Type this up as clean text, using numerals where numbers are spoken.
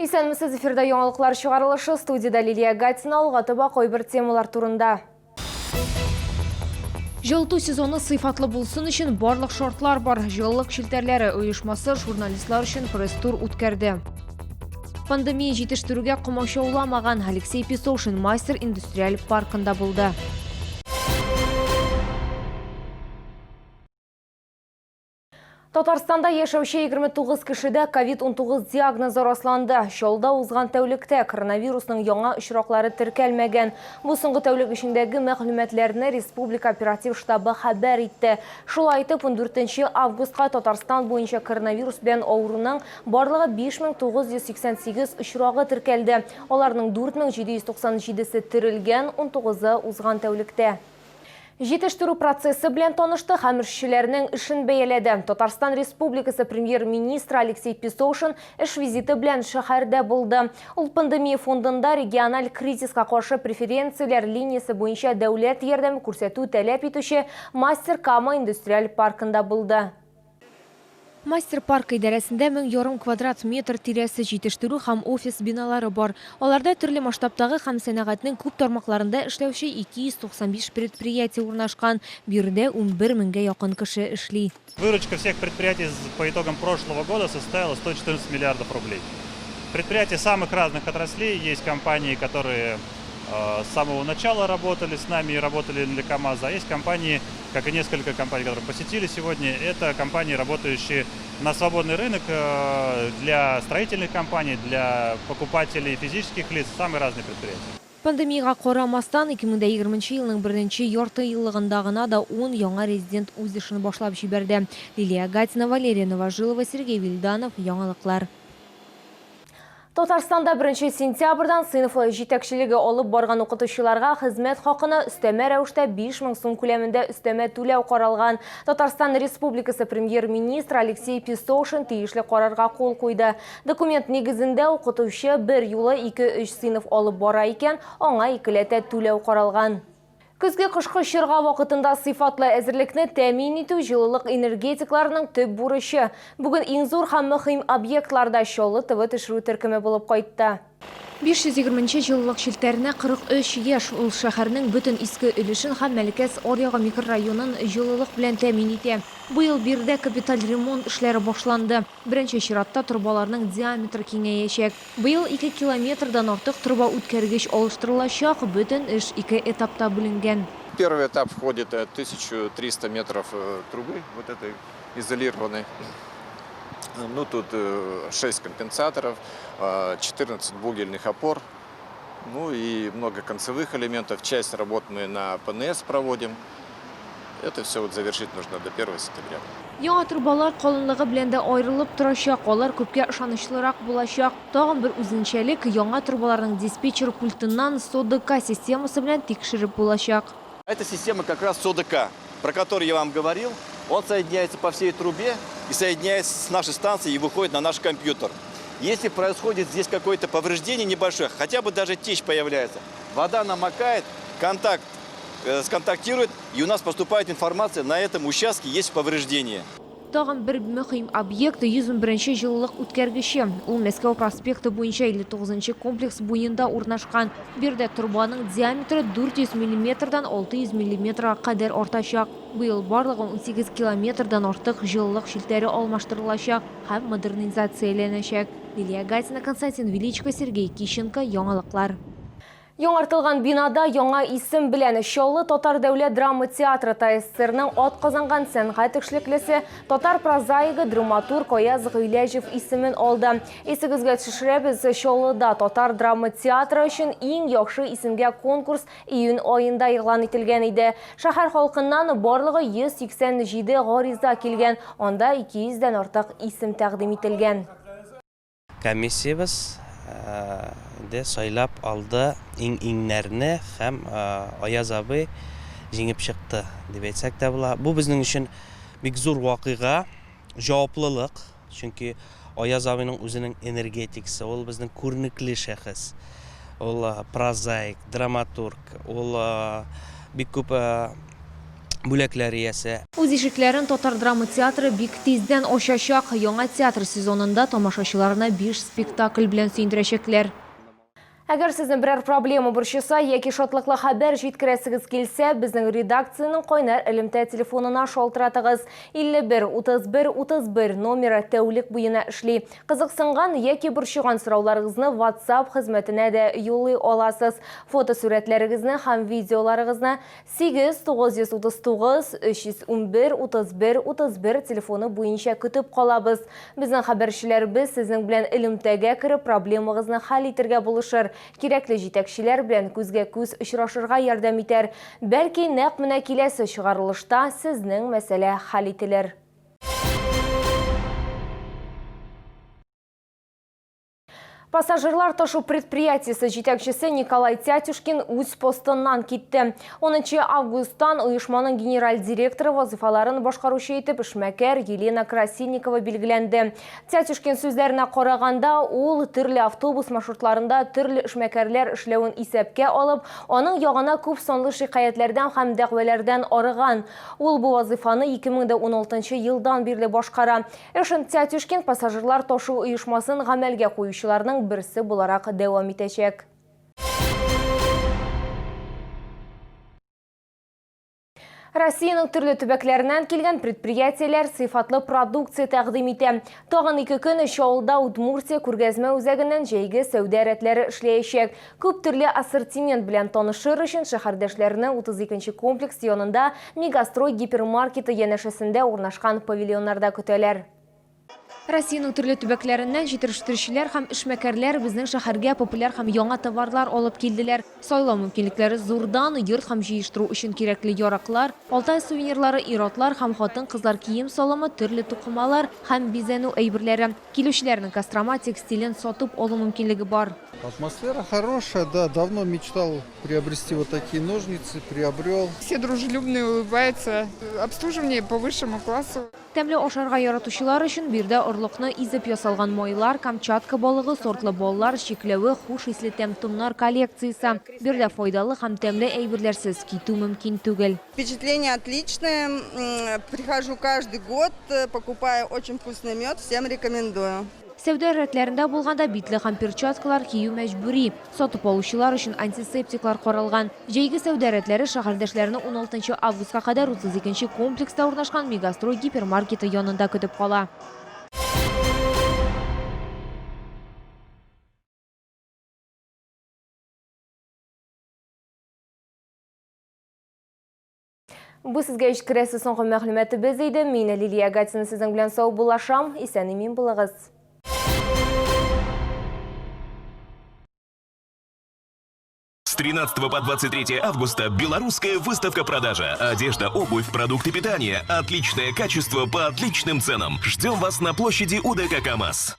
Исәнмесез, эфирда яңалыклар чыгарылышы, студиядә Лилия Гатина, алга таба кайбер темалар турында. Җылыту сезоны сыйфатлы булсын өчен барлык шартлар бар. Җылылык челтәрләре оешмасы журналистлар өчен пресс-тур үткәрде. Пандемия җитештерүгә комачауламаган. Алексей Песошин Мастер индустриаль паркында булды. Татарстанда яшәүче 29 кешедә ковид-19 диагнозы расланды. Чаллыда узган тәүлектә коронавирусның яңа очраклары теркәлмәгән. Бу соңгы тәүлек эчендәге мәгълүматларны республика оператив штабы хәбәр итте. Шулай итеп, 14 августка Татарстан буенча коронавирус белән авыруның барлыгы 5988 очрагы теркәлде. Аларның 4797 се терелгән, 19-ы узган тәүлектә. Җитештерү процессы белән танышты һәм эшчеләрнең эшен бәяләде. Татарстан Республикасы Премьер-министры Алексей Песошин эш визиты белән шәһәрдә булды. Ул пандемия фондында региональ кризиска каршы преференцияләр линиясе буенча дәүләт ярдәме күрсәтү таләп итүче Мастер Кама индустриаль паркында булды. Мастер паркы идарәсендә 1500 квадрат метр тирәсе җитештерү һәм офис биналары бар. Аларда төрле масштабтагы һәм сәнәгатьнең күп тармакларында эшләүче 295 предприятие урнашкан. Биредә 11 меңгә якын кеше эшли. Выручка всех предприятий по итогам прошлого года составила 114 миллиардов рублей. Предприятия самых разных отраслей, есть компании, которые с самого начала работали с нами и работали для КАМАЗа, а есть компании, как и несколько компаний, которые посетили сегодня, это компании, работающие на свободный рынок для строительных компаний, для покупателей физических лиц, самые разные предприятия. Пандемиягә карамастан, 2020 елның беренче ярты еллыгында гына да ун яңа резидент үз эшен башлап җибәрде. Лилия Гатина, Валерия Новожилова, Сергей Вильданов, Яңалыклар. Татарстанда беренче сентябрьдән сыйныф җитәкчелеге алып барган укытучыларга хезмәт хакына өстәмә рәвештә 5000 сум күләмендә өстәмә түләү каралган. Татарстан Республикасы Премьер-министры Алексей Песошин тиешле карарга кул куйды. Документ нигезендә укытучы бер юлы ике-өч сыйныф алып бара икән, аңа икеләтә түләү каралган. Көзге-кышкы чорга вакытында сыйфатлы әзерлекне тәэмин итү җылылык энергетикларының төп бурычы. Бүген иң зур һәм мөһим объектларда Чаллы ТВ төшерү төркеме булып кайтты. 520 нче җылылык челтәренә 43 яшь. Ул шәһәрнең бөтен иске өлешен һәм Мәлкәс аръягы микрорайонын җылылык белән тәэмин итә. Быел биредә капиталь ремонт эшләре башланды. Беренче чиратта торбаларның диаметры киңәячәк. Быел ике километрдан артык торба үткәргеч алыштырылачак, бөтен эш ике этапта бүленгән. Первый этап входит 1300 метров трубы вот этой изолированной. Ну, тут 6 компенсаторов, 14 бугельных опор, ну и много концевых элементов. Часть работ мы на ПНС проводим. Это все вот завершить нужно до 1 сентября. Яңа торбалар калынлыгы белән дә аерылып торачак, алар күпкә ышанычлырак булачак. Тагын бер үзенчәлек, яңа торбаларның диспетчер пультыннан СОДК системасы белән тикшереп булачак. Эта система как раз СОДК, про которую я вам говорил. Он соединяется по всей трубе и соединяется с нашей станцией и выходит на наш компьютер. Если происходит здесь какое-то повреждение небольшое, хотя бы даже течь появляется, вода намокает, контакт сконтактирует, и у нас поступает информация, на этом участке есть повреждение. Тагын бер мөһим объект, 111 нче җылылык үткәргече. Ул Мәскәү проспекты буенча 59 нчы комплекс буенда урнашкан. Биредә торбаның диаметры 400 миллиметрдан 600 миллиметрга кадәр артачак. Быел барлыгы 18 километрдан артык җылылык челтәре алмаштырылачак һәм модернизацияләнәчәк. Лилия Гатина, Константин Величко, Сергей Кищенко, Яңалыклар. Яңартылган бинада яңа исем белән Чаллы татар дәүләт драма театры ТАССРның атказанган сәнгать эшлеклесе, татар прозаигы, драматург Аяз Гыйләҗев исемен алды. Исегезгә төшерәбез, Чаллыда татар драма театры өчен иң яхшы исемгә конкурс июнь аенда игълан ителгән иде. Шәһәр халкыннан барлыгы 187 гариза килгән, анда 200 дән артык исем тәкъдим ителгән. Комиссиябез инде сайлап алды иң-иңнәрне һәм Аяз абый җиңеп чыкты дип әйтсәк тә була. Бу безнең өчен бик зур вакыйга, җаваплылык, чөнки Аяз абыйның үзенең энергетикасы, ул безнең күренекле шәхес. Ул прозаик, драматург, ул бик күп бүләкләр иясе. Үз ишекләрен Татар драма театры бик тиздән ачачак. Яңа театр сезонында тамашачыларны биш спектакль белән сөендерәчәкләр. Әгәр сезне берәр проблема борчыса яки шатлыклы хәбәр җиткерәсегез килсә, безнең редакциянең кайнар элемтә телефонына шалтыратыгыз. 51 31 31 номеры тәүлек буена эшли. Кызыксынган яки борчыган сорауларыгызны WhatsApp хезмәтенә дә юллый аласыз. Фотосурәтләрегезне һәм видеоларыгызны 8 939 311 31 31 телефоны буенча көтеп калабыз. Безнең хәбәрчеләребез сезнең белән элемтәгә кереп, проблемагызны хәл итергә булышыр, кирәкле җитәкчеләр белән күзгә-күз очрашырга ярдәм итәр. Бәлки, нәкъ менә киләсе чыгарылышта сезнең мәсьәлә хәл ителер. Пассажирлар ташу предприятиесе җитәкчесе Николай Тятюшкин үз постыннан китте. 10 августтан оешманың генераль директоры вазыйфаларын башкаручы итеп эшмәкәр Елена Красильникова билгеләнде. Тятюшкин сүзләренә караганда, ул төрле автобус маршрутларында төрле эшмәкәрләр эшләвен исәпкә алып, аның ягына күп санлы шикаятьләрдән һәм дәгъваләрдән арыган. Ул бу вазыйфаны 2016 елдан бирле башкара. Эшен Тятюшкин пассажирлар ташу оешмасын гамәлгә куючыларның берсе буларак дәвам итәчәк. Россиянең төрле төбәкләреннән килгән предприятиеләр сыйфатлы продукция тәкъдим итә. Тагын ике көн Чаллыда Удмуртия күргәзмә үзәгеннән җәйге сәүдә рәтләре эшләячәк. Күп төрле ассортимент белән танышыр өчен шәһәрдәшләрне 32 нче комплекс янында Мегастрой гипермаркеты янәшәсендә урнашкан павильоннарда көтәләр. Россиянең төрле төбәкләреннән җитештерүчеләр һәм эшмәкәрләр безнең шәһәргә популяр һәм яңа товарлар алып килделәр. Сайлау мөмкинлекләре зурдан, йорт һәм җыештыру өчен кирәкле яраклар, Алтай сувенирлары, ир-атлар һәм хатын-кызлар кием-салымы, төрле тукымалар һәм бизәнү әйберләре. Килүчеләрнең Кострома текстилен сатып алу мөмкинлеге бар. Атмосфера хорошая, да, давно мечтал приобрести вот такие ножницы, приобрел. Все дружелюбные, улыбаются, обслуживание по высшему классу. Тәмле ашарга яратучылар өчен биредә орлыкны изеп ясалган майлар, Камчатка балыгы, сортлы баллар, чикләвек, хуш исле тәм-томнар коллекциясе. Биредә файдалы һәм тәмле әйберләрсез китү мөмкин түгел. Впечатление отличное. Прихожу каждый год, покупаю очень вкусный мед, всем рекомендую. Сәүдә рәтләрендә булганда битлек һәм перчаткалар кию мәҗбүри. Сатып алучылар өчен антисептиклар каралган. Җәйге сәүдә рәтләре шәһәрдәшләрне уналтынчы августка кадәр 32 нче комплекста урнашкан Мегастрой гипермаркеты янында көтеп кала. Бу сезгә җиткерәсе соңгы мәгълүматыбыз иде. Мин Лилия Гатина сезнең белән саубуллашам. Исән-имин булыгыз. С 13 по 23 августа белорусская выставка-продажа. Одежда, обувь, продукты питания. Отличное качество по отличным ценам. Ждем вас на площади УДК КАМАЗ.